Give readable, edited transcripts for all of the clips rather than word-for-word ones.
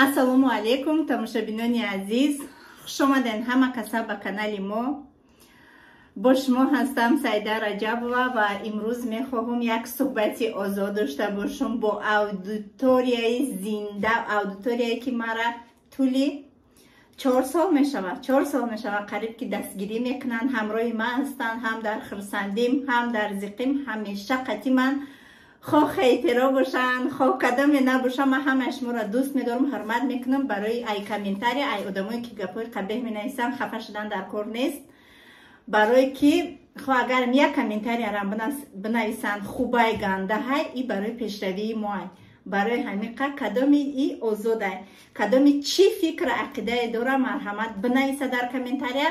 Ассалому алайкум, тамошобинони азиз, хушомаден ҳама каса ба канали мо. Бо шумо ҳастам Саида Раҷабова ва имрӯз мехоҳам як суҳбати озод дошта бошам бо аудиторияи зинда, аудиторияе ки мара тӯли 4 сол мешавад, 4 сол мешавад қариб ки дастгирӣ мекунанд, ҳамроҳи ман ҳастанд, ҳам дар хурсандим, ҳам дар зиқим, ҳамеша қати ман, хоҳ хейтеро бошанд, хоҳ кадоме набошанд, ман ҳамаи шуморо дӯст медорам, ҳурмат мекунам. Барои ай комментария, ай одамое ки гапҳои қабеҳ менависанд, хафа шудан дар кор нест, барое ки хо агар як комментариярам бинависанд, хубай, гандаҳай, и барои пешравии моай. Барои ҳамиқа кадоми и озодай, кадоми чӣ фикр ақидае дора, марҳамат, бинависа дар комментария.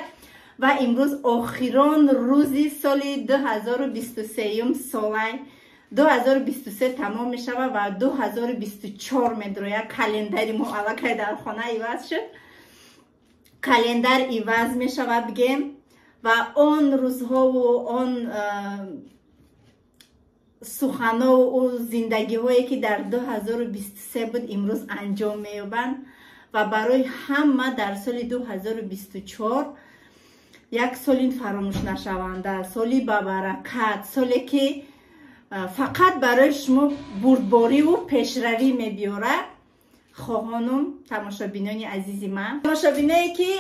Ва имрӯз охирон рӯзи соли 2023 солай, 2023 тамом мешавад ва 2024 медрояд. Календари мо аллакай дар хона иваз шуд, календар иваз мешавад, бигем. Ва он рӯзҳову он суханову зиндагиҳое ки дар 2023 буд, имрӯз анҷом меёбанд. Ва барои ҳама дар соли 2024 як соли фаромӯшнашаванда, соли бабаракат, соле ки фақат барои шумо бурдбориву пешравӣ мебиёрад хоҳонум. Тамошобинони азизи ман, тамошобиное ки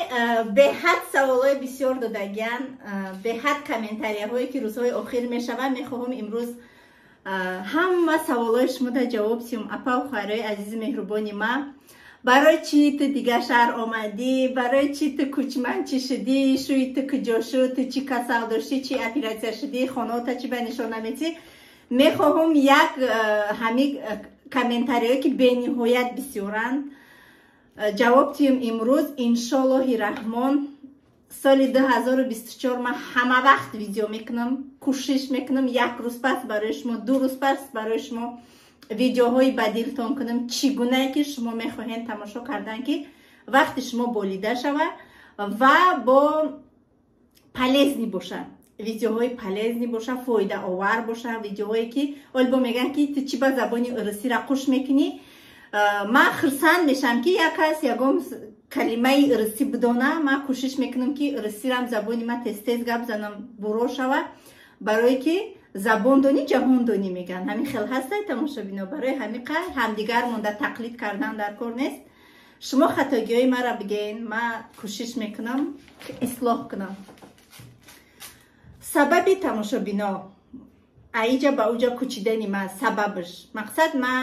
беҳад саволҳои бисёр додагиян, беҳад комментарияҳое ки рӯзҳои охир мешаванд, мехоҳам имрӯз ҳама саволҳои шумода ҷавоб тиҳам. Апау хоҳарои азизи меҳрубони ман, барои чӣ ту дигар шаҳр омадӣ, барои чӣ ту кӯчманчӣ шудӣ, шӯи ту куҷо шуд, ту чӣ касал доштӣ, чӣ оператсия шудӣ, хонаота чӣ ба нишон наметӣ? Мехоҳам як ҳами комментариҳое ки бениҳоят бисёранд, ҷавоб тиҳам имрӯз, иншоллоҳи раҳмон. Соли 2024 ман ҳама вақт видео мекунам, кӯшиш мекунам як рӯз пас барои шумо, 2 рӯз пас барои шумо видеоҳои ба дилтон кунам, чӣ гунае ки шумо мехоҳед тамошо кардан, ки вақти шумо болида шавад ва бо полезный бошад, видеоҳои полезный боша, фоидаовар боша, видеоҳое ки олбо мегӯянд ки ту чӣ ба забони урусиро қуш мекунӣ. Ман хурсанд мешавам, ки як кас ягон калимаи урусӣ бидона. Ман кӯшиш мекунам, ки урусирам забони ман тез тез гап занам, буро шава, барое ки забондонӣ ҷаҳондонӣ мегӯянд. Ҳамин хел ҳастай, тамошобино. Барои ҳамин қа ҳамдигар монда тақлид кардан дар кор нест. Шумо хатогиҳои маро бигӯен, ман кӯшиш мекунам ислоҳ кунам. Сабаби, тамошобино, аиҷа ба уҷа кӯчидани ман сабабш, мақсад, ман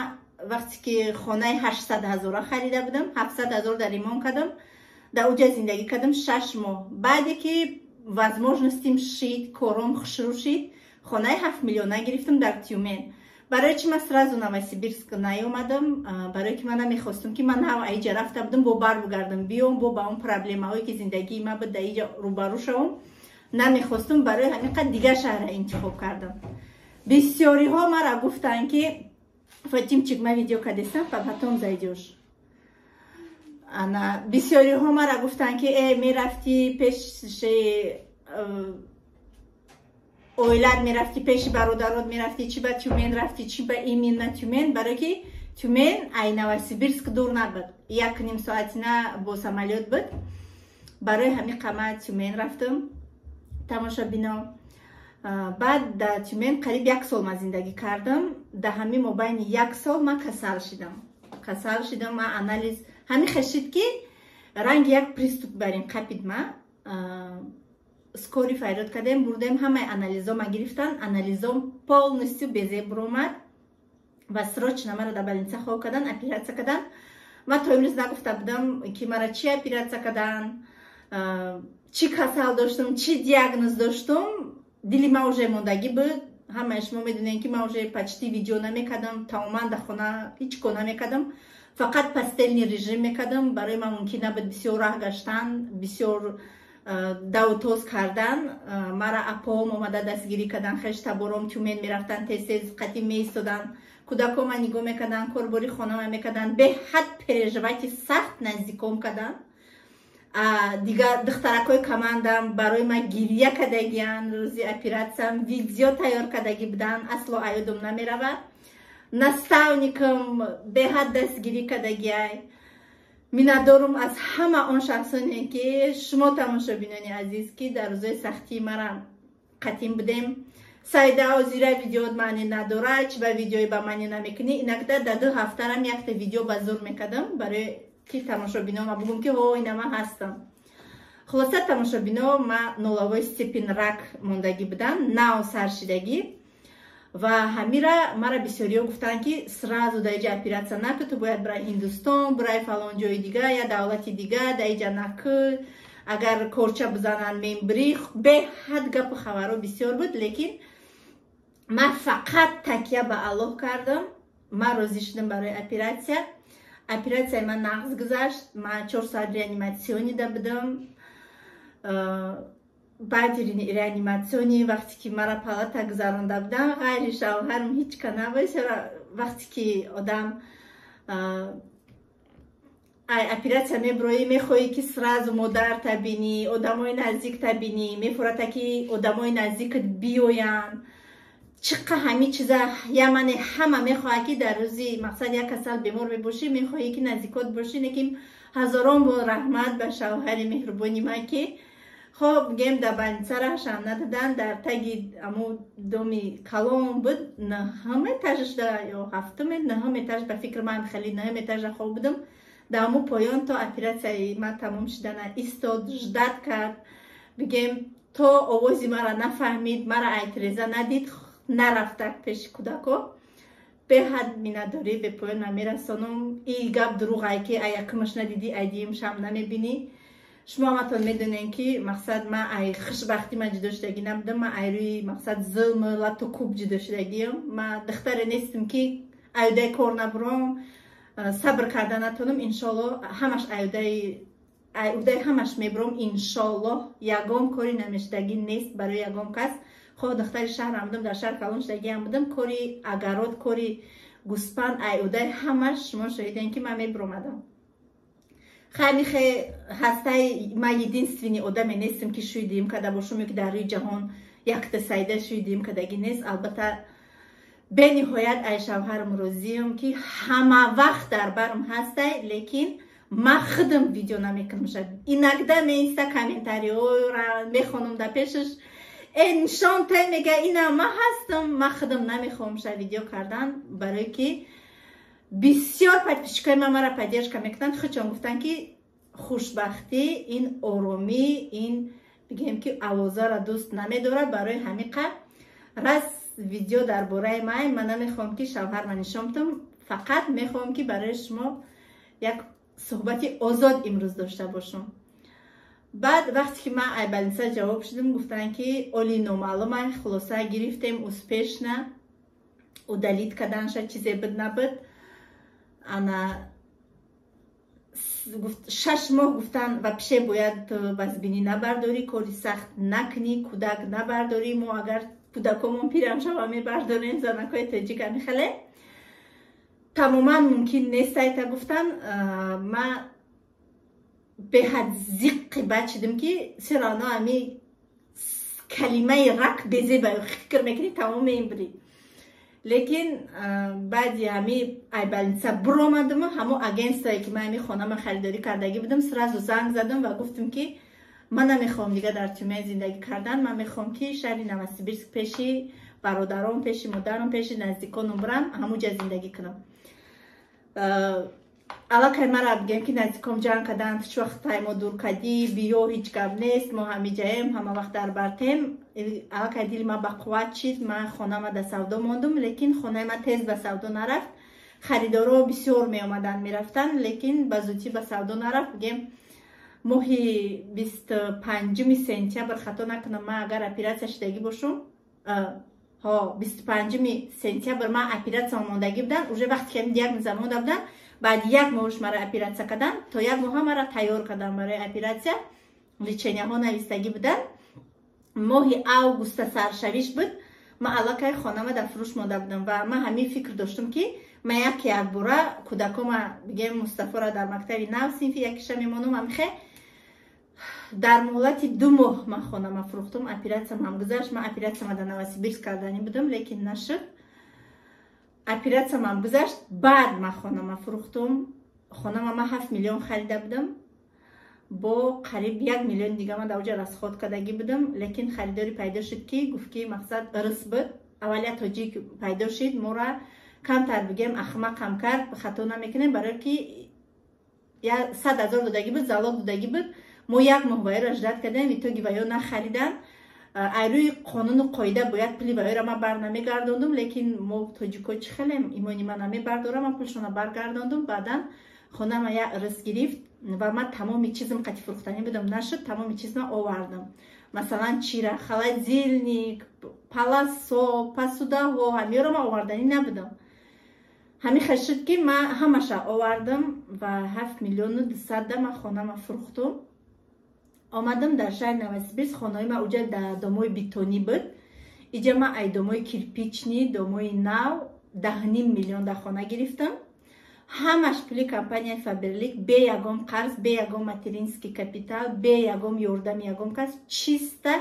вақте ки хонаи 800 ҳазора харида будам, 700 ҳазор дар ремонт кардам, дар уҷа зиндагӣ кардам 6 моҳ. Баъде ки возможностим шид, кором хушрӯ шид, хонаи 7 миллиона гирифтам дар Тюмен. Барои чи ман сразу Новосибирск наёмадам? Барое ки ман намехостам, ки ман нав аиҷа рафта будам, бо бар бугардам, биём, бо ба он проблемаҳое ки зиндагии ман буд, дар иҷа рӯбарӯ шавам, намехостум. Барои ҳамин қад дигар шаҳрра интихоб кардам. Бисёриҳо мара гуфтанд, ки Фатимчик, ма видео кадестам, потом зайдёшь. Ана, бисёриҳо мара гуфтанд, ки э, мерафтӣ пеши оилат, мерафтӣ пеши бародарот, мерафтӣ, чи ба Тюмен рафтӣ, чи ба именно Тюмен? Барое ки Тюмен ай Новосибирск дур набуд, як ним соатина бо самолёт буд. Барои ҳамин қама Тюмен рафтам, тамошобино. Баъд дар Тюмен қариб як сол ман зиндагӣ кардам. Дар ҳамин мобайни як сол ман касал шидам, касал шидам. Ман анализ ҳамин хешид, ки ранги як приступ барин қапид. Ма скорый фарёд кардем, бурдем, ҳамаи анализо ма гирифтан, анализом полностью безеб буромад ва срочно маро дар больница хоб кардан, оператсия кардан. Ман то имрӯз нагуфта будам, ки мара чӣ оператсия кардан, чӣ касал доштум, чӣ диагноз доштум. Дили ман уже мондагӣ буд. Ҳамаи шумо медонем, ки ман уже почти видео намекардам, тамоман дар хона ҳеҷ кор намекардам, фақат постельный режим мекардам. Барои ман мумкин набуд бисёр раҳ гаштан, бисёр давутоз кардан. Мара апоом омада дастгирӣ кардан, хеш табором Тюмен мерафтан, тез тез қатӣ меистодан, кӯдакома нигоҳ мекардан, корбори хонама мекардан, беҳад переживать сахт наздиком кардан. Дигар духтаракҳои командам барои ман гиря кардагиян. Рӯзи оператсиям видео тайёр кардагӣ буданд, асло аёдум намеравад. Наставникам беҳад дастгирӣ кардагиай. Миннатдорум аз ҳама он шахсоне, ки шумо, тамошобинони азиз, ки дар рӯзои сахтии мара қатим будем. «Сайда, озира видеот маъне надорад, чи ба видеои ба маъне намекунӣ?» Иногда дар 2 ҳафтарам якта видео ба зур мекардам, барои ки тамошобино ма бугум, ки ҳо, ина ман ҳастам. Хулоса, тамошобино, ма нулевой степень рак мондагӣ будам, нав саршидагӣ. Ва ҳамира мара бисёриё гуфтанд, ки сразу дар иҷа оператсия накун, ту бояд бирай Ҳиндустон, бирай фалон ҷои дига, я давлати дига, дар иҷа накун, агар корча бизананд, мембирӣ. Беҳад гапу хабарҳо бисёр буд, лекин ман фақат такя ба Аллоҳ кардам. Ман розӣ шудам барои оператсия. Оператсияи ман нағз гузашт. Ман 4 соат реанимационный да будам. Баъди реанимационный, вақте ки мара палата гузаронда будам, ғайри шавҳарам ҳеҷ ка набуд. Вақте ки одам ай оператсия меброӣ, мехоҳӣ, ки сразу модарта бинӣ, одамои наздикта бинӣ, мефурата, ки одамои наздикат биёянд. Чиқа ҳамин чиза ямане, ҳама мехоҳад, ки дар рӯзи мақсад як касал бемор мебошӣ, мехоҳӣ, ки наздикот бошӣ. Лекин ҳазорон бор раҳмат ба шавҳари меҳрубони ман, ки хоб гем дар больница рашам нададан. Дар таги аму доми калон буд, нӯҳум этажашда ё ҳафтуме, нӯҳум этаж, ба фикр ман хеле нӯҳум этажа хоб будам. Дар аму поён то оператсияи ман тамом шудана истод, ждать кард. Бигем, то овози мара нафаҳмид, мара ай тиреза надид, нарафта пеши кӯдако. Беҳад миннатдорӣ бепоён ман мерасонам. И гап дурӯғае, ки ай якумаш надидӣ, ай дуюмшам намебинӣ. Шумо ҳаматон медонем, ки мақсад ман ай хушбахтӣ ман ҷудо шудагӣ набудам. Ман ай рӯи мақсад зулму лату кӯб ҷудо шудагиам. Ман духтаре нестам, ки аюдаи кор набуром, сабр карда натонам. Иншоллоҳ, ҳамаш аюдаи ҳамаш мебуром, иншоллоҳ. Ягон кори намешудагӣ нест барои ягон кас. Хоҳ духтари шаҳрам будам, дар шаҳр калон шудагиам будам, кори огород, кори гӯспанд, аюдаи ҳамаш шумо шоҳидем, ки ман мебуромадам. Хаймихе ҳастаи ман единственный одаме нестам, ки шӯи дуюм карда бошум ё ки дар рӯи ҷаҳон якта Сайда шӯи дуюм кардагӣ нест. Албатта, бениҳоят ай шавҳарам розиам, ки ҳама вақт дар барм ҳастай, лекин ман худам видео намекунам. Иногда меиста, комментариҳоро мехонам дар пешаш, э нишон тай, мега, ина ман ҳастам. Ман худам намехоҳам ша видео кардан, барое ки бисёр подписчикои ман мара поддержка мекунанд. Худшон гуфтанд, ки хушбахтӣ ин оромӣ, ин бигем, ки овозаро дӯст намедорад. Барои ҳамин қад раз видео дар бораи май, ман намехоҳам, ки шавҳарма нишон бидам. Фақат мехоҳам, ки барои шумо як суҳбати озод имрӯз дошта бошам. Баъд вақте ки ман ай больница ҷавоб шудам, гуфтанд, ки оли номаълума. Хулоса, гирифтем, успешно удалить карданша, чизе буд набуд. Ана 6 моҳ гуфтан, вообще бояд вазбинӣ набардорӣ, кори сахт накунӣ, кӯдак набардорӣ. Мо агар кӯдакомон пирам шава, мебардорем, занакҳои тоҷик амихеле тамоман мумкин нест айта гуфтан. Ма беҳад зиққи бад шудем, ки всё равно ами калимаи рак безеба, фикр мекунӣ, тамом мембирӣ. Лекин баъди ҳами ай больница буромадаму ҳамо агентствое, ки ман ами хонама харидорӣ кардагӣ будам, сразу занг задам ва гуфтам, ки ман намехоҳам дига дар Тюмень зиндагӣ кардан. Ман мехоҳам, ки шаҳри Новосибирск, пеши бародаром, пеши модарам, пеши наздиконам бурам, ҳамуҷа зиндагӣ кунам. Аллакай мара бигем, ки наздиком ҷанг карданд: «Чӣ вақт тай мо дур кардӣ? Биё, ҳеҷ гап нест, мо ҳамиҷаем, ҳама вақт дар бартем». Аллакай дили ман бақувват шид. Ман хонама да савдо мондум, лекин хонаи ман тез ба савдо нарафт. Харидоро бисёр меомаданд, мерафтанд, лекин ба зудӣ ба савдо нарафт. Бигем, моҳи 25 сентябр, хато накунам ман, агар оператсия шудагӣ бошум, ҳо, 25 сентябр ман оператсия мондагӣ будам. Уже вақте ки диагноза монда будам, баъди як моҳш мара оператсия карданд. То як моҳа мара тайёр кардам барои оператсия, леченияҳо навистагӣ буданд. Моҳи августа саршавиш буд, ман аллакай хонама дар фурӯш монда будам ва ман ҳамин фикр доштам, ки ман яке якбора кӯдакома, бигем, Мустафоро дар мактаби нав синфи якиша мемонам. Амихе дар муҳлати 2 моҳ ман хонама фурӯхтум. Оператсиям гузашт. Ман оператсияма дар Новосибирск карданӣ будам, лекин нашуд. Оператсиямам гузашт, баъд ман хонама фурӯхтум. Хонама ман 7 миллион харида будам, бо қариб 1 миллион дига ман дар оҷа расход кардагӣ будам, лекин харидори пайдо шуд, ки гуфт, ки мақсад рис буд. Аввал як тоҷик пайдо шуд, мора камтар бигем ахмақам кард, хато намекунем, барое ки 100 000 додагӣ буд, залог додагӣ буд. Мо як моҳ ваёро ждать кардем, итоги ваё нахаридан. Айрӯи қонуну қоида бояд пули ваёро ман бар намегардондум, лекин мо тоҷико чӣ хелем, имони ман намебардорам, ман пулшона баргардондум. Баъдан хонама як рис гирифт ва ман тамоми чизм қати фурӯхтанӣ будам, нашуд, тамоми чизма овардам. Масалан, чира, холодильник, паласо, посудаҳо, ҳамиёро ман оварданӣ набудам. Ҳамин хел шуд, ки ман ҳамаша овардам ва 7 миллиону 200 ман хонама фурӯхтум. Омадам дар шаҳри Новосибирск, хонаҳои ман уҷа дар домои бетонӣ буд. Иҷа ман ай домои кирпичный, домои нав 10,5 миллион дар хона гирифтам. Ҳамаш пули компанияи Фаберлик, бе ягон қарз, бе ягон материнский капитал, бе ягон ёрдами ягон кас, чиста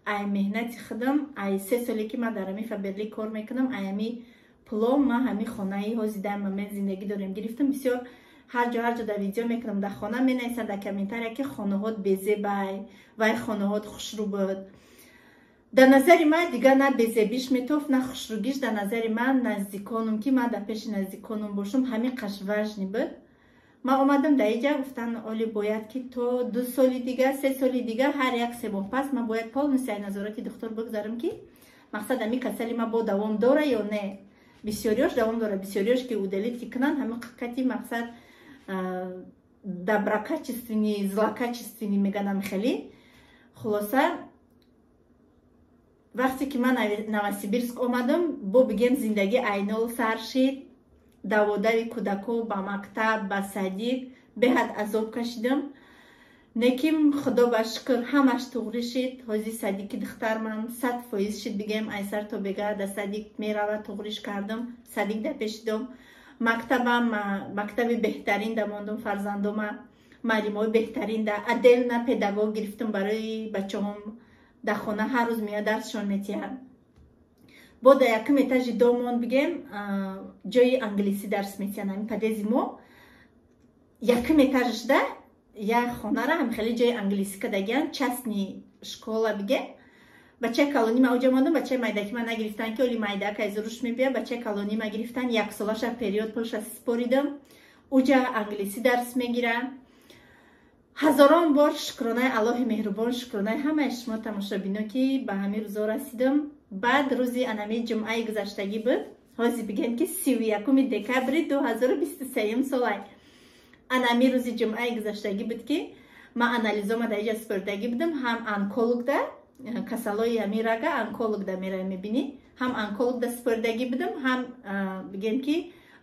ай меҳнати худам, ай 3 соле ки ман дар ҳамин Фаберлик кор мекунам, ай ҳами пуло ман ҳамин хонаи ҳози дар момент зиндагӣ дорем гирифтам. Бисёр ҳар ҷо дар видео мекунам, дар хона менависанд дар комментария, ки хонаҳот безебай, вай хонаҳот хушрӯ буд. Дар назари ман дигар на безебиш метофт, на хушрӯгиш. Дар назари ман наздиконум, ки ман дар пеши наздиконум бошам, ҳамин қаш важный буд. Ман омадам дар иҷа, гуфтан оли бояд ки то 2 соли дига, 3 соли дига, ҳар як 3 моҳ пас ман бояд полностью ай назорати духтур бигзарам, ки мақсад ҳамин касали ман бо давом дора ё не. Бисёриёш давом дора, бисёриёш ки удалить ки кунанд, ҳамин кати мақсад доброкачественный, злокачественный меганам хеле. Хулоса, вақте ки ман Новосибирск омадам, бо бигем зиндагӣ айнол сар шид. Даводави кӯдако ба мактаб, ба садик беҳад азоб кашидам. Лекин худо ба шукр ҳамаш туғрӣ шид. Ҳози садики духтарман 100% шид, бигем ай сар то бега да садик мерава, туғриш кардам, садик да пешидом. Мактабам мактаби беҳтарин да мондум фарзандома, маълимои беҳтарин да, отдельно педагог гирифтам барои бачаҳом, дар хона ҳар рӯз меояд дарсшон метиҳад. Бо дар якум этажи домон бигем ҷои англисӣ дарс метиҳанд. Ҳамин подъезди мо якум этажашда як хонара ҳам хеле ҷои англисӣ кардагиянд, частный школа бигем. Бачаи калонӣ ма уҷа мондам, бачаи майдаки ма нагирифтан, ки оли майдака из руш мебия. Бачаи калонӣ ма гирифтан, яксолаша период пулша споридам, уҷа англисӣ дарс мегира. Ҳазорон бор шукронаи Аллоҳи меҳрубон, шукронаи ҳамаи шумо тамошобино, ки ба ҳамин рӯзо расидам. Баъд рӯзи анами ҷумъаи гузаштагӣ буд, ҳозир бигем ки 31 декабри 2023 солай. Анами рӯзи ҷумъаи гузаштагӣ буд, ки ман анализома дар иҷа супоридагӣ будам, ҳам онкологда, касалои ҳамин рага онкологда меравӣ мебинӣ, ҳам онкологда супоридагӣ будам, ҳам бигем ки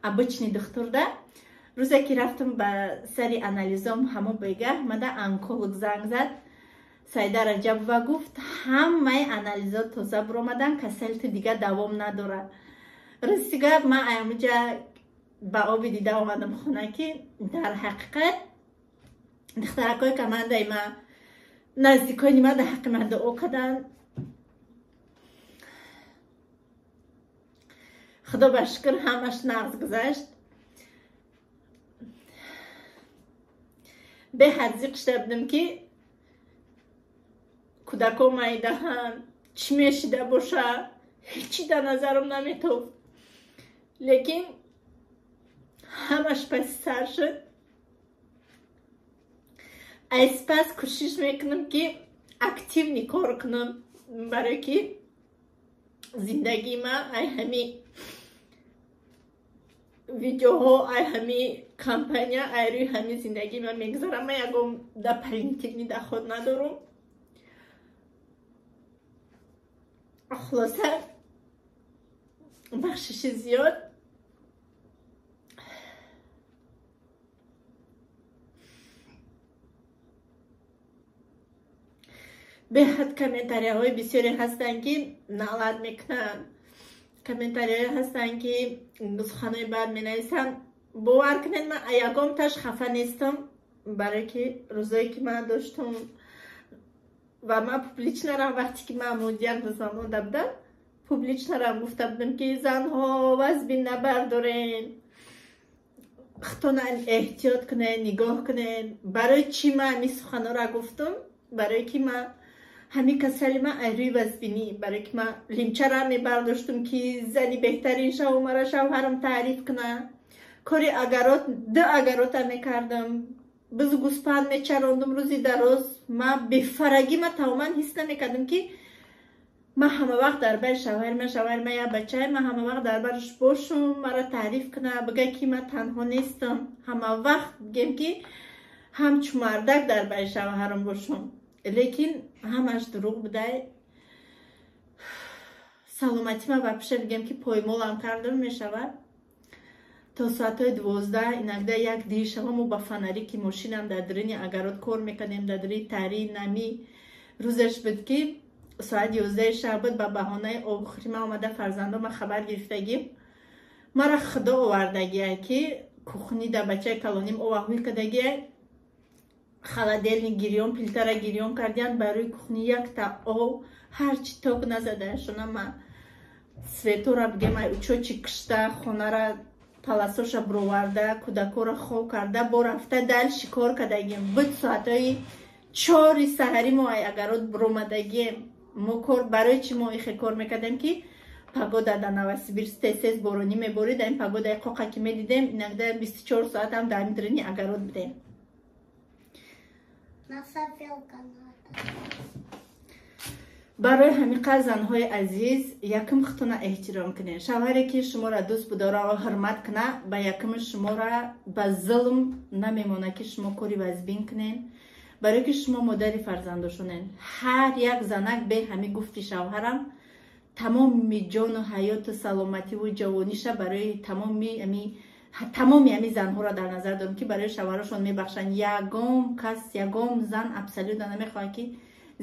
обычный духтурда. Рӯзе ки рафтам ба сари анализом, ҳамо бегаҳ мада онколог занг зад. Саида Раҷабова гуфт, ҳамаи анализот тоза буромадан, касали ту дига давом надорад. Рости гап, ман аямуҷа ба оби дида омадам хона, ки дар ҳақиқат духтаракҳои командаи ма, наздикони ма дар ҳаққи ман дуо карданд. Худо ба шукр ҳамаш нағз гузашт. Беҳад зиқ шуда будам, ки кӯдако майдаҳанд, чӣ мешида боша, ҳечи дар назарам наметофт. Лекин ҳамаш паси сар шуд. Аз пас кӯшиш мекунам, ки активный кор кунам, барое ки зиндагии ман ай ҳами видеоҳо, ай ҳами компания, ай рӯи ҳами зиндагии ман мегузарам. Ман ягон дополнительный доход надорам. Хулоса, бахшиши зиёд. Беҳад комментарияҳои бисёре ҳастанд, ки налад мекунанд, комментарияҳое ҳастанд, ки суханои бад менависанд. Бовар кунед, ман ягонташ хафа нестам, барое ки рӯзое ки ман доштам ва ман публично рам, вақте ки ман диагноз монда будам, публично рам гуфта будам, ки занҳо вазбин набардорен, Худтона эҳтиёт кунед, нигоҳ кунед. Барои чӣ ман ҳамин суханҳоро гуфтам? Барое ки ман ҳамин касали ман айрӯи вазбинӣ, барое ки ман лимчара мебардоштум, ки зани беҳтарин шаву мара шавҳарам таъриф куна. Кори огород, ду огорода мекардам, бизу гӯспанд мечарондум рӯзи дароз. Ман бефарагӣ, ман тамоман ҳис намекардам, ки ман ҳама вақт дар бари шавҳари ман, шавҳари ман як бачае, ман ҳама вақт дар бараш бошум, маро таъриф куна, бига, ки ман танҳо нестам. Ҳама вақт бигем, ки ҳамчун мардак дар бари шавҳарам бошум, лекин ҳамаш дурӯғ будай. Саломатӣ ман вообще, бигем, ки поймолам кардам мешавад. То соатҳои 12, иногда 1 дир шава, мо ба фонарики мошинам дар даруни огород кор мекардем, дар даруни тари намӣ. Рӯзаш буд, ки соати 11 шаб буд, ба баҳонаи обхӯрӣ ман омада фарзандома хабар гирифтагӣ. Мара худо овардагия, ки кухни да бачаи калоним оваҳӯй кардагия, холодильник гирён, плитара гирён кардиян, барои кухни якта ов ҳарчи ток назадаашона. Ма светора, бигем, ай учётчик кишта, хонара паласоша бироварда, кӯдакоро хоб карда, бо рафта дальше кор кардагим. Буд соатҳои 4 саҳари мо ай огород биромадагием. Мо кор барои чӣ мо ихе кор мекардем, ки погода дар Новосибирск тез-тез боронӣ меборид. Ин погодаи қоқа ки медидем, иногда 24 соатам дар ҳамин огород будем. Носопелка надо. Барои ҳамиқа, занҳои азиз, якум худтона эҳтиром кунед. Шавҳаре ки шуморо дӯст бидора ва ҳурмат куна, ба якуми шуморо ба зулм намемонад, ки шумо кори вазбин кунед, барое ки шумо модари фарзандошонед. Ҳар як занак бе ҳами гуфти шавҳарам тамоми ҷону ҳаёту саломативу ҷавониша барои тамоми ҳами занҳоро дар назар дорам, ки барои шавҳарошон мебахшанд. Ягон кас, ягон зан абсолютно намехоҳад, ки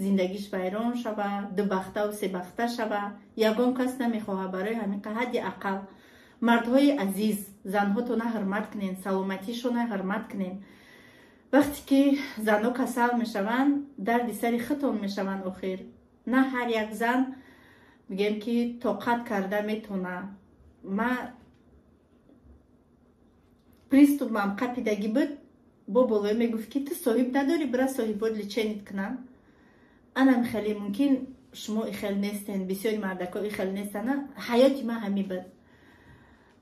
зиндагиш вайрон шава, дубахтаву себахта шава. Ягон кас намехоҳад. Барои ҳамин ҳадди ақал, мардҳои азиз, занҳотона ҳурмат кунед, саломатишона ҳурмат кунед. Вақте ки занҳо касал мешаванд, дарди сари худтон мешаванд. Охир на ҳар як зан, бигем, ки тоқат карда метона. Ма приступам қапидагӣ буд, бо болои мегуфт, ки ту соҳиб надорӣ, бира соҳибот лечить кунам. Анам хеле мумкин шумо ихел нестен, бисёри мардако ихел нестан. Ҳаёти ман ҳами буд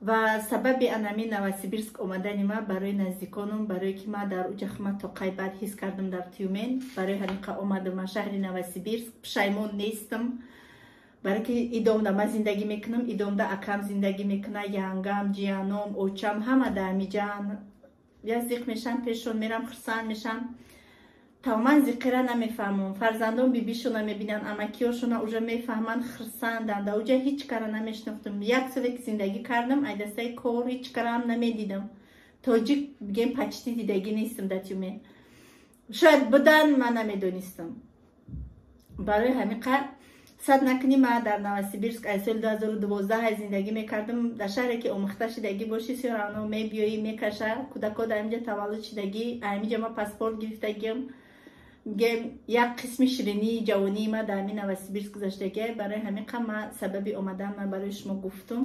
ва сабаби анами Новосибирск омадани ма барои наздиконум, барое ки ма дар уҷа ма тоқаи бад ҳис кардам дар Тюмен. Барои ҳамиқа омадам ма шаҳри Новосибирск. Пушаймон нестам, барое ки идомда ма зиндагӣ мекунам, идомда акам зиндагӣ мекуна, янгам, ҷияном, очам ҳама дар ҳамиҷаан. Я зиқ мешам, пешон мерам, хурсанд мешам. Тамоман зиқира намефаҳмам. Фарзандон бибишона мебинанд, амакиёшона уже мефаҳманд, хурсанданд. Дар уҷа ҳеҷ кара намешинохтам. Як соле ки зиндагӣ кардам, ай дастаи кор ҳеҷ караам намедидам. Тоҷик, бигем, почти дидагӣ нестам дар Тюмен. Шояд будан, ман намедонистам. Барои ҳамин қад сад накунӣ, ман дар Новосибирск аз соли 2012 зиндагӣ мекардам. Дар шаҳре ки омӯхта шидагӣ бошӣ, всё равно мебиёӣ, мекаша. Кӯдако дар ҳаминҷа таваллуд шидагӣ, ҳаминҷа ма паспорт гирифтагиам. Як қисми ширинии ҷавонии ма дар ҳамин Новосибирск гузаштагия. Барои ҳамин қа ма сабаби омадан ман барои шумо гуфтум,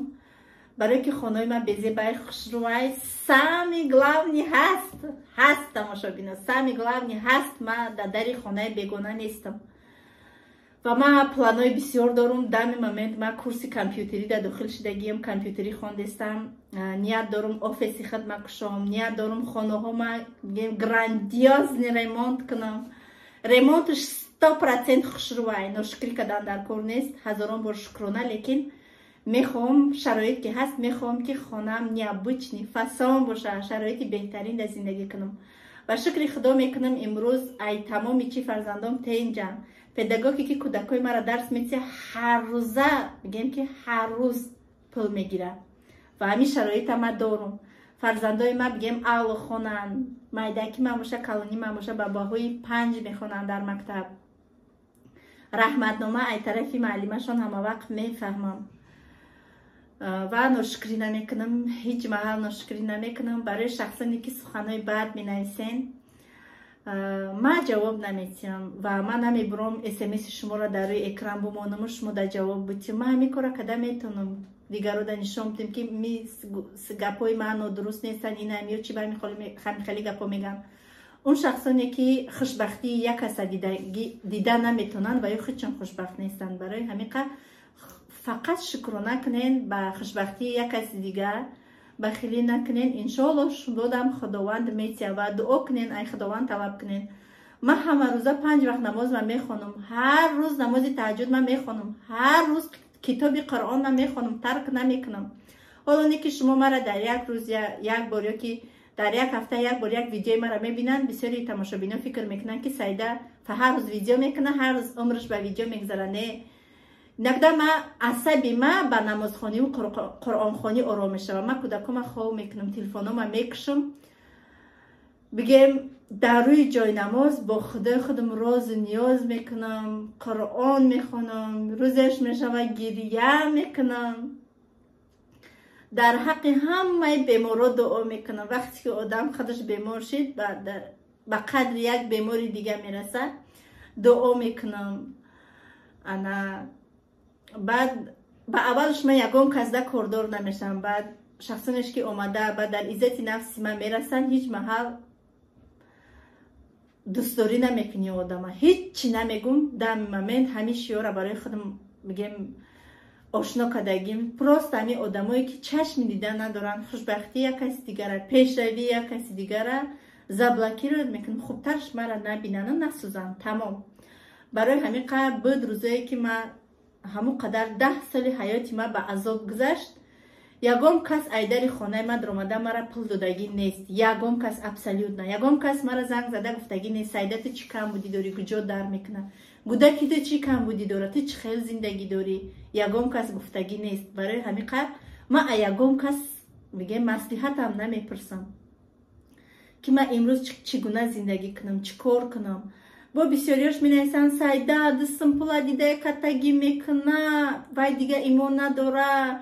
барое ки хонаи ман безебай, хушрӯвай. Самый главный ҳаст, тамошобино, самый главный ҳаст, ма дар дари хонаи бегона нестам. Ва ман планҳои бисёр дорум. Данный момент ман курси компютерӣ дар дохил шидагиам, компютерӣ хондестам. Ният дорум офиси худ ма кушом, ният дорум хонаҳо ма грандиозный ремонт кунам. Ремонтш 100% хушрӯвай, ношукрӣ кардан дар кор нест, ҳазорон бор шукрона. Лекин мехоҳам, шароит ки ҳаст, мехоҳам, ки хонаам необычный фасон боша, шароити беҳтарин дар зиндагӣ кунам. Ва шукри худо мекунам, имрӯз ай тамоми чи фарзандом тенҷам. Педагоге ки кӯдакҳои маро дарс метиҳад, ҳаррӯза, бигем, ки ҳар рӯз пул мегирад ва ҳамин шароита ма дорум. Фарзандои ма, бигем, аъло хонанд. Майдаки ман боша, калони ман боша, ба баҳои 5 мехонанд дар мактаб. Раҳматнома ай тарафи муаллимашон ҳамавақт мефаҳмам ва ношукрӣ намекунам, ҳеҷ маҳал ношукрӣ намекунам. Барои шахсоне ки суханҳои бад менависен, ман ҷавоб наметиҳам ва ман намебурам смси шуморо дар рӯи экран бумонаму шумо дар ҷавоб бутиҳам. Ман ҳамин кора када метавонам. Дигарода нишон бидем, ки ми гапҳои ман нодуруст нестанд, инам ё чи ба ҳамин хеле гапҳо мегӯям. Он шахсоне, ки хушбахтии як каса дида наметавонанд ва ё худшон хушбахт нестанд. Барои ҳамин фақат шукрона кунен, ба хушбахтии як каси дигар бахилӣ накунен. Иншоалло, шумодам Худованд метия ва дуо кунен, ай Худованд талаб кунен. Ман ҳамарӯза панҷ вақт намоз ман мехонам, ҳар рӯз намози таҳаҷҷуд ман мехонам, ҳар рӯз китоби Қуръон ман мехонам, тарк намекунам. Ҳоло не ки шумо мара дар як рӯз як бор ё ки дар як ҳафта як бор як видеои мара мебинанд, бисёри тамошобино фикр мекунанд, ки Саида ҳар рӯз видео мекунад, ҳар рӯз умраш ба видео мегузара. Не, иногда ма асаби ма ба намозхониву қуръонхонӣ ором мешавам. Ма кӯдакома хов мекунам, телефонома мекушам, бигем, дар рӯи ҷойнамоз бо Худои худам розу ниёз мекунам, Қуръон мехонам, рӯзеш мешава, гиря мекунам, дар ҳаққи ҳамаи беморо дуо мекунам. Вақте ки одам худаш бемор шид, ба қадри як бемори дига мерасад. Дуо мекунам. Ана баъд ба аввалш ман ягон касда кордор намешавам. Баъд шахсонеш ки омада ба дар иззати нафси ман мерасанд, ҳеҷ маҳал дӯстдорӣ намекунӣ одама, ҳеҷ намегум. Дами момент ҳамин шиёра барои худам, мигем, ошно кардагим. Просто ҳамин одамое, ки чашми дида надоранд хушбахтии як каси дигара, пешравии як каси дигара, заблокировать мекунам. Хубтарш мара набинану насӯзанд, тамом. Барои ҳамин қадр буд рӯзое, ки ман ҳамон қадар 10 соли ҳаёти ман ба азоб гузашт. Ягон кас айдари хонаи ман даромада мара пул додагӣ нест, ягон кас, абсолютно ягон кас мара занг зада гуфтагӣ нест: «Сайда, ту чӣ камбудӣ дорӣ, куҷо дар мекунад, гудаки ту чӣ камбудӣ дорад, ту чӣ хел зиндагӣ дорӣ?» Ягон кас гуфтагӣ нест. Барои ҳамин қадр ман а ягон кас, мигем, маслиҳатам намепурсам, ки ман имрӯз чӣ гуна зиндагӣ кунам, чӣ кор кунам. Бо бисёриёш менависанд: «Сайда дустм пула дидае катагӣ мекуна, вай дига имон надора,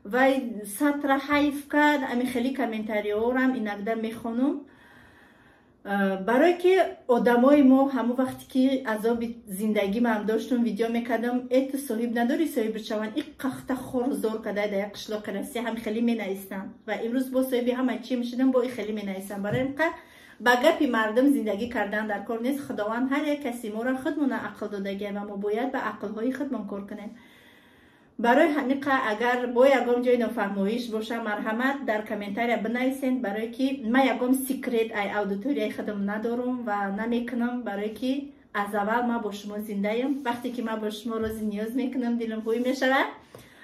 вай сатра ҳайф кард». Ами хеле комментариҳорам иногда мехонум, барое ки одамои мо ҳамон вақте ки азоби зиндагӣ ман доштум, видео мекардам: «Э, ту соҳиб надорӣ, соҳиб шаванд, и қахта хорзор када дар як қишлоқи Россия». Ҳам хеле менависанд ва имрӯз бо соҳиби ҳама чӣ мешудам, бо и хеле менависам. Барои ин ба гапи мардум зиндагӣ кардан дар кор нест. Худованд ҳар як каси моро худмона ақл додагия ва мо бояд ба ақлҳои худмон кор кунем. Барои ҳамин агар бо ягон ҷои нофаҳмоиш боша, марҳамат, дар комментария бинависед, барое ки ман ягон секрет ай аудиторияи худам надорум ва намекунам, барое ки аз аввал ман бо шумо зиндаем. Вақте ки ман бо шумо рози ниёз мекунам, дилам ҳуй мешавад.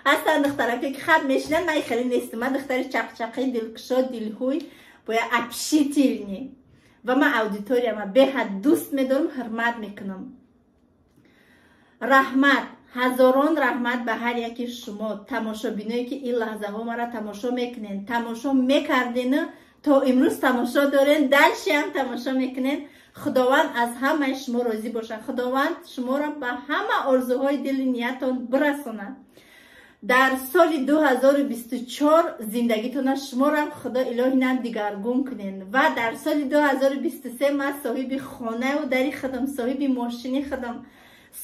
Ҳастанд духтараке, ки хат мешинанд, ман хеле нестам. Ман духтари чақчақӣ, дилкушод, дилҳуй, бояд общительный ва ман аудиторияма беҳад дӯст медорам, ҳурмат мекунам. Раҳмат, ҳазорон раҳмат ба ҳар яки шумо тамошобиное, ки ин лаҳзаҳо мара тамошо мекунен, тамошо мекардену то имрӯз тамошо дорен, дальше ҳам тамошо мекунен. Худованд аз ҳамаи шумо розӣ бошад. Худованд шуморо ба ҳама орзуҳои дили ниятон бирасонад. Дар соли 2024 зиндагитона шуморам Худо илоҳи нам дигаргун кунен. Ва дар соли 2023 ман соҳиби хонаю дари худам, соҳиби мошини худам,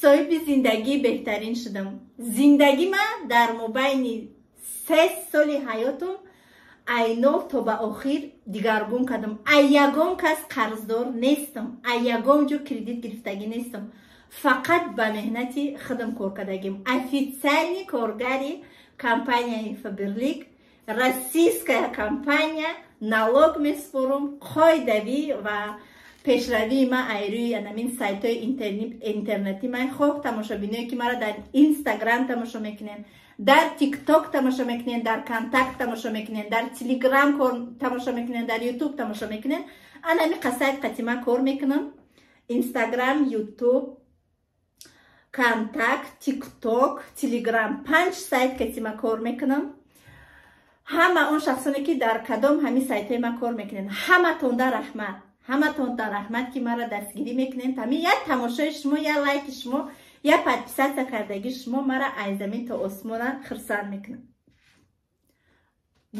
соҳиби зиндагии беҳтарин шудам. Зиндагӣ ман дар мобайни 3 соли ҳаётум ай нол то ба охир дигаргун кардам. Ай ягон кас қарздор нестам, ай ягон ҷо кредит гирифтагӣ нестам, фақат ба меҳнати худам кор кардагим. Официальный коргари компанияи Фаберлик, российская компания, налог меспорум қоидавӣ ва пешравии ман айрӯи анамин сайтҳои интернетӣ. Ман хоҳ тамошобиное, ки маро дар Инстаграм тамошо мекунен, дар Тикток тамошо мекунен, дар Контакт тамошо мекунен, дар Телеграм тамошо мекунен, дар Ютуб тамошо мекунен, анами қасайт қати ман кор мекунам: Инстаграм, Ютуб, Контакт, Тикток, Телеграм. Панҷ сайт кати ман кор мекунам. Ҳама он шахсоне, ки дар кадом ҳамин сайтҳои ман кор мекунен, ҳаматонда раҳмат, ҳаматонда раҳмат, ки маро дастгирӣ мекунен. Ҳамин як тамошои шумо, як лайки шумо, як подписаться кардагии шумо мара аз замин то осмона хурсанд мекунад.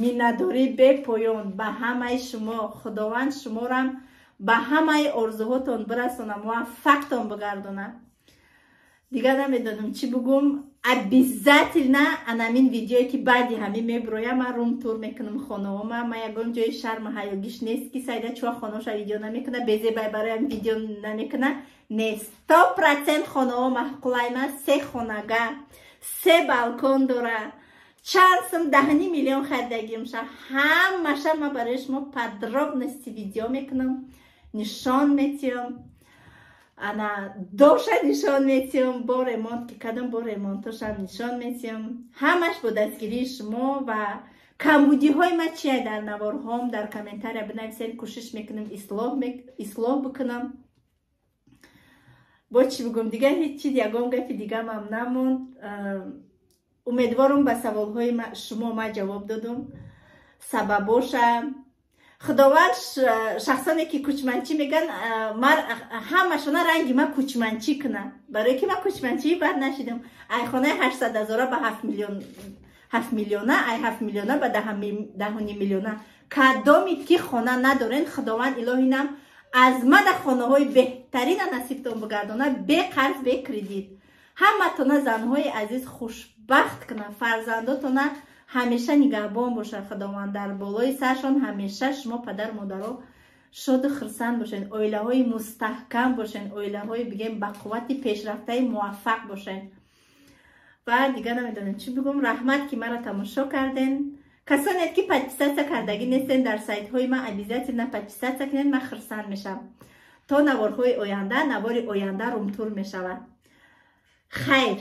Миннатдорӣ бепоён ба ҳамаи шумо. Худованд шуморам ба ҳамаи орзуҳотон бирасона, муваффақтон бигардонад. Дигар намедонам чӣ бугум. Обязательно анамин видеое ки баъди ҳамин мебироям, ман рум-тур мекунам хонаома. Ман ягон ҷои шарма ҳаёгиш нест, ки Сайда чуа хонаоша видео намекуна, безебай бароям видео намекуна. Не, 100% хонао маъқулайма. Се хонага, се балкон дора, чанд сум, 10,5 миллион харидагимша. Ҳамаша ман барои шумо подробности видео мекунам, нишон метиҳам, ана доша нишон метиҳам, бо ремонт ки кадом, бо ремонтошам нишон метиҳам. Ҳамаш бо дастгирии шумо. Ва камбудиҳои ма чия, дар наворҳом дар комментария бинависед, кӯшиш мекунам ислоҳ бикунам. Бо чӣ бигӯм дигар? Ҳеҷ чиз, ягон гапи дигамам намонд. Умедворам, ба саволҳои шумо ма ҷавоб додум. Сабабоша Худованд шахсоне ки кӯчманчӣ меган, ҳамашона ранги ма кӯчманчӣ куна, барое ки ма кӯчманчии бад нашидам. Ай хонаи 800 ҳазора ба 7 миллион, 7 миллиона, ай 7 миллиона ба 10,5 миллиона. Кадоми ки хона надорен, Худованд илоҳинам аз мада хонаҳои беҳтарина насибтон бигардона, бе қарз, бе кредит. Ҳаматона, занҳои азиз, хушбахт куна, фарзандотона ҳамеша нигаҳбон бошад Худованд дар болои саршон. Ҳамеша шумо, падару модаро, шоду хурсанд бошед, оилаҳои мустаҳкам бошед, оилаҳои, бигем, ба қуввати пешрафтаи муваффақ бошед. Ва дигар намедонем чӣ бигӯм. Раҳмат, ки маро тамошо карден. Касоне ки подписаться кардагӣ нестен дар сайтҳои ман, обязательно подписаться кунед, ман хурсанд мешавам. То наворҳои оянда. Навори оянда румтур мешавад. Хайр.